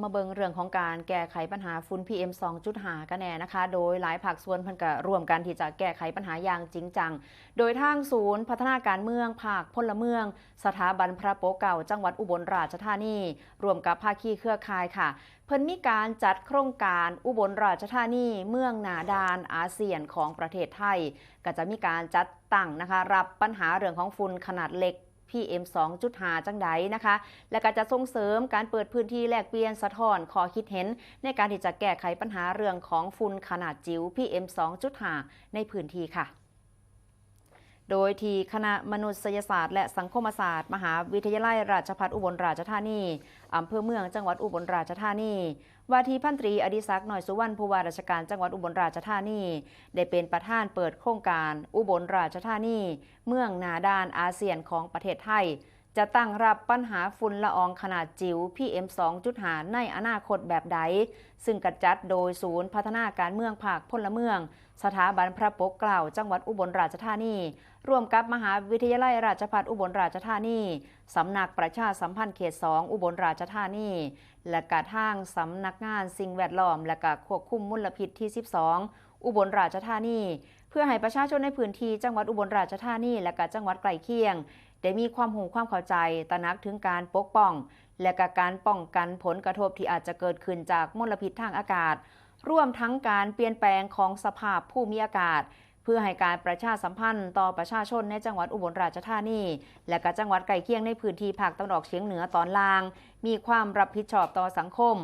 ມາເບິ່ງເລື່ອງຂອງການແກ້ໄຂບັນຫາຝຸ່ນ ພີເອັມ ສອງຈຸດຫ້າ ກັນແດ່ນະຄະ. ໂດຍຫຼາຍພາກສ່ວນເພິ່ນກໍຮ່ວມກັນທີ່ຈະແກ້ໄຂບັນຫາຢ່າງຈິງຈັງ, ໂດຍທາງສູນພັດທະນາການເມືອງ, ພາກພົນລະເມືອງ, ສະຖາບັນພະປົກເກົ້າ ຈັງຫວັດອຸບົນລາຊະທານີ ຮ່ວມກັບພາຄີເຄືອຂ່າຍຄ່ະ ເພິ່ນມີການຈັດໂຄງການອຸບົນລາຊະທານີ ເມືອງໜ້າດ່ານອາຊຽນຂອງປະເທດໄທ, ກໍຈະມີການຈັດຕັ້ງນະຄະ ຮັບບັນຫາເລື່ອງຂອງຝຸ່ນຂະໜາດເລັກ ພີເອັມ ສອງຈຸດຫ້າ ຈັ່ງໃດນະຄະ ແລະ ກໍຈະສົ່ງເສີມການເປີດພື້ນທີ່ແລກປ່ຽນສະທ້ອນຂໍ້ຄິດເຫັນ ໃນການທີ່ຈະແກ້ໄຂບັນຫາເລື່ອງຂອງຝຸ່ນຂະໜາດຈິວ ພີເອັມ ສອງຈຸດຫ້າ ໃນພື້ນທີ່ຄ່ະ. ໂດຍທີ່ຄະນະມະນຸດສະຍະສາດ ແລະ ສັງຄົມະສາດ ມະຫາວິທະຍາໄລລາຊະພັດອຸບົນລາຊະທານີ ອຳເພີເມືອງ ຈັງຫວັດອຸບົນລາຊະທານີ ວ່າທີ່ພັນຕຣີ ອະດິສັກ ນ້ອຍສຸວັນ ຜູ້ວ່າລາຊະການຈັງຫວັດອຸບົນລາຊະທານີ ໄດ້ເປັນປະທານເປີດໂຄງການອຸບົນລາຊະທານີ ເມືອງໜ້າດ່ານອາຊຽນຂອງປະເທດໄທ ຈະຕັ້ງຮັບບັນຫາຝຸ່ນລະອອງຂະໜາດຈິວ ພີເອັມ ສອງຈຸດຫ້າ ໃນອະນາຄົດແບບໃດ, ຊຶ່ງກະຈັດໂດຍສູນພັດທະນາການເມືອງ, ພາກພົນລະເມືອງ, ສະຖາບັນພະປົກເກົ້າ ຈັງຫວັດອຸບົນລາຊະທານີ ຮ່ວມກັບມະຫາວິທະຍາໄລລາຊະພັດອຸບົນລາຊະທານີ, ສຳນັກປະຊາສຳພັນເຂດສອງ ອຸບົນລາຊະທານີ ແລະ ກະທາງສຳນັກງານສິ່ງແວດລ້ອມ ແລະ ກະຄວບຄຸມມົນລະພິດທີສິບສອງ ອຸບົນລາຊະທານີ ເພື່ອໃຫ້ປະຊາຊົນໃນພື້ນທີ່ຈັງຫວັດອຸບົນລາຊະທານີ ແລະ ກະຈັງຫວັດໃກ້ຄຽງ ໄດ້ມີຄວາມຮູ້ຄວາມເຂົ້າໃຈ, ຕະໜັກເຖິງການປົກປ້ອງ ແລະ ກະການປ້ອງກັນຜົນກະທົບທີ່ອາດຈະເກີດຂຶ້ນຈາກມົນລະພິດທາງອາກາດ, ລວມທັງການປ່ຽນແປງຂອງສະພາບພູມີອາກາດ ເພື່ອໃຫ້ການປະຊາສຳພັນຕໍ່ປະຊາຊົນໃນຈັງຫວັດອຸບົນລາຊະທານີ ແລະ ກະຈັງຫວັດໃກ້ຄຽງໃນພື້ນທີ່ພາກຕາເວັນອອກສຽງເໜືອຕອນລ່າງ ມີຄວາມຮັບຜິດຊອບຕໍ່ສັງຄົມ,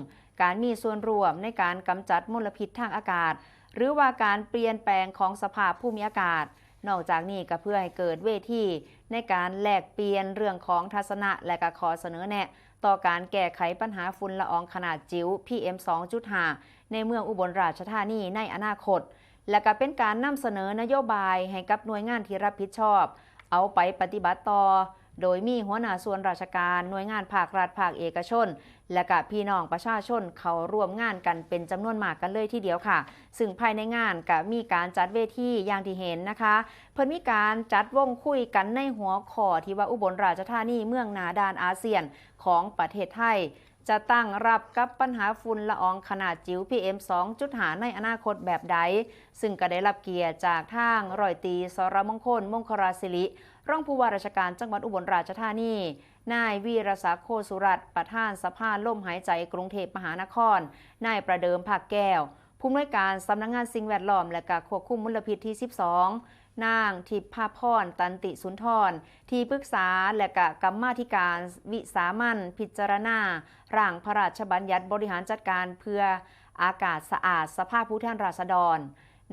ການມີສ່ວນຮ່ວມໃນການກຳຈັດມົນລະພິດທາງອາກາດ ຫຼືວ່າການປ່ຽນແປງຂອງສະພາບພູມີອາກາດ. ນອກຈາກນີ້ກໍເພື່ອໃຫ້ເກີດເວທີໃນການແລກປ່ຽນເລື່ອງຂອງທັດສະນະ ແລະ ກໍຂໍ້ສະເໜີແນະຕໍ່ການແກ້ໄຂບັນຫາຝຸ່ນລະອອງຂະໜາດຈິວ ພີເອັມ ສອງຈຸດຫ້າ ໃນເມືອງອຸບົນລາຊະທານີໃນອະນາຄົດ ແລະ ກໍເປັນການນຳສະເໜີນະໂຍບາຍໃຫ້ກັບໜ່ວຍງານທີ່ຮັບຜິດຊອບເອົາໄປປະຕິບັດຕໍ່ ໂດຍມີຫົວໜ້າສ່ວນລາຊະການ, ໜ່ວຍງານພາກລັດ, ພາກເອກະຊົນ ແລະ ກະພີ່ນ້ອງປະຊາຊົນເຂົ້າຮ່ວມງານກັນເປັນຈຳນວນມາກກັນເລີຍທີດຽວຄ່ະ. ຊຶ່ງພາຍໃນງານກະມີການຈັດເວທີຢ່າງທີ່ເຫັນນະຄະ. ເພິ່ນມີການຈັດວົງຄຸຍກັນໃນຫົວຂໍ້ທີ່ວ່າ ອຸບົນລາຊະທານີ ເມືອງໜ້າດ່ານອາຊຽນຂອງປະເທດໄທ ຈະຕັ້ງຮັບກັບບັນຫາຝຸ່ນລະອອງຂະໜາດຈິວ ພີເອັມ ສອງຈຸດຫ້າ ໃນອະນາຄົດແບບໃດ, ຊຶ່ງກໍໄດ້ຮັບກຽດຈາກທາງ ຮ້ອຍຕີ ສຣ ມົງຄົນ ມົງຄະລາສິລິ ຮອງຜູ້ວ່າລາຊະການຈັງຫວັດອຸບົນລາຊະທານີ, ນາຍ ວີລະສັກ ໂຄສຸລັດ ປະທານສະພາລົມຫາຍໃຈກຸງເທບມະຫານະຄອນ, ນາຍ ປະເດີມ ພາກແກ້ວ ຜູ້ອຳນວຍການສຳນັກງານສິ່ງແວດລ້ອມ ແລະ ກະຄວບຄຸມມົນລະພິດທີສິບສອງ, ນາງ ທິບພາພອນ ຕັນຕິສຸນທອນ ທີ່ປຶກສາ ແລະ ກະກຳມາທິການວິສາມັນພິຈາລະນາຮ່າງພະລາຊະບັນຍັດບໍລິຫານຈັດການເພື່ອອາກາດສະອາດສະພາຜູ້ແທນລາຊະດອນ,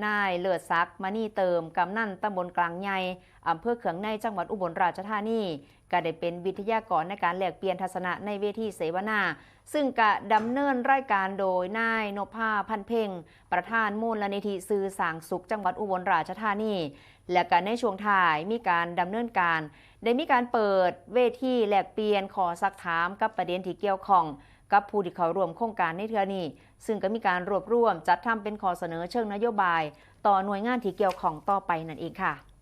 ນາຍ ເລີດສັກ ມະນີເຕີມ ກຳນັນຕຳບົນກາງໃຫຍ່ ອຳເພີເຂືອງໃນ ຈັງຫວັດອຸບົນລາຊະທານີ ກໍໄດ້ເປັນວິທະຍາກອນໃນການແລກປ່ຽນທັດສະນະໃນເວທີເສວະນາ, ຊຶ່ງກະດຳເນີນລາຍການໂດຍນາຍ ນົບພາ ພັນເພັງ ປະທານມູນລະນິທິສື່ສ້າງສຸກຈັງຫວັດອຸບົນລາຊະທານີ ແລະ ກະໃນຊ່ວງທ້າຍມີການດຳເນີນການ ໄດ້ມີການເປີດເວທີແລກປ່ຽນຂໍ້ຊັກຖາມກັບປະເດັນທີ່ກ່ຽວຂ້ອງກັບຜູ້ທີ່ເຂົ້າຮ່ວມໂຄງການໃນເທື່ອນີ້, ຊຶ່ງກະມີການລວບລວມຈັດທຳເປັນຂໍ້ສະເໜີເຊີງນະໂຍບາຍຕໍ່ໜ່ວຍງານທີ່ກ່ຽວຂ້ອງຕໍ່ໄປນັ້ນເອງຄ່ະ.